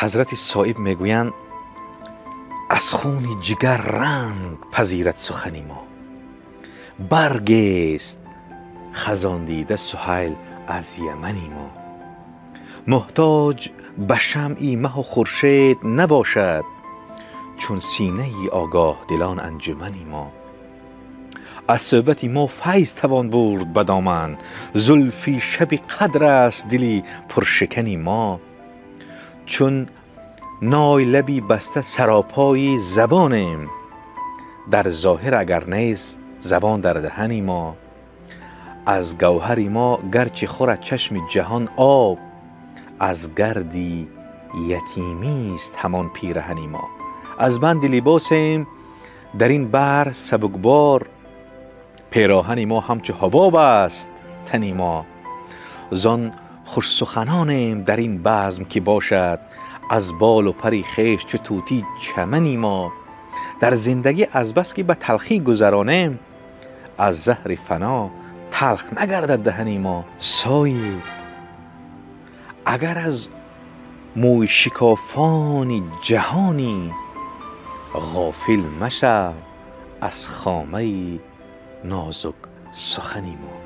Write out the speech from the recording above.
Ҳазрати Соиб мегӯянд: аз хуни ҷигар ранг пазирад сухани мо, баргест хазон дида Суҳайл аз Ямани мо. Муҳтоҷ ба шамъи маҳу хуршед набошад, чун синаи огоҳдилон анҷумани мо. Аз суҳбати мо файз тавон бурд ба доман, зулфи шаби қадр аст дили пуршикани мо. Чун ной лаби баста саропои забонем, дар зоҳир агар нест забон дар даҳани мо. Аз гавҳари мо гарчи хӯрад чашми ҷаҳон об, аз гарди ятимист ҳамон пираҳани мо. Аз банди либосем дар ин баҳр сабукбор, пироҳани мо ҳамчу ҳубоб аст тани мо. Зон хушсуханонем дар ин базм ки бошад, аз болу пари хеш чу тӯтӣ чамани мо. Дар зиндагӣ аз бас ки ба талхӣ гузаронем, аз заҳри фано талх нагардад даҳани мо. Соиб, агар аз мӯйшикофони ҷаҳонӣ, ғофил машав аз хомаи нозук сухани мо.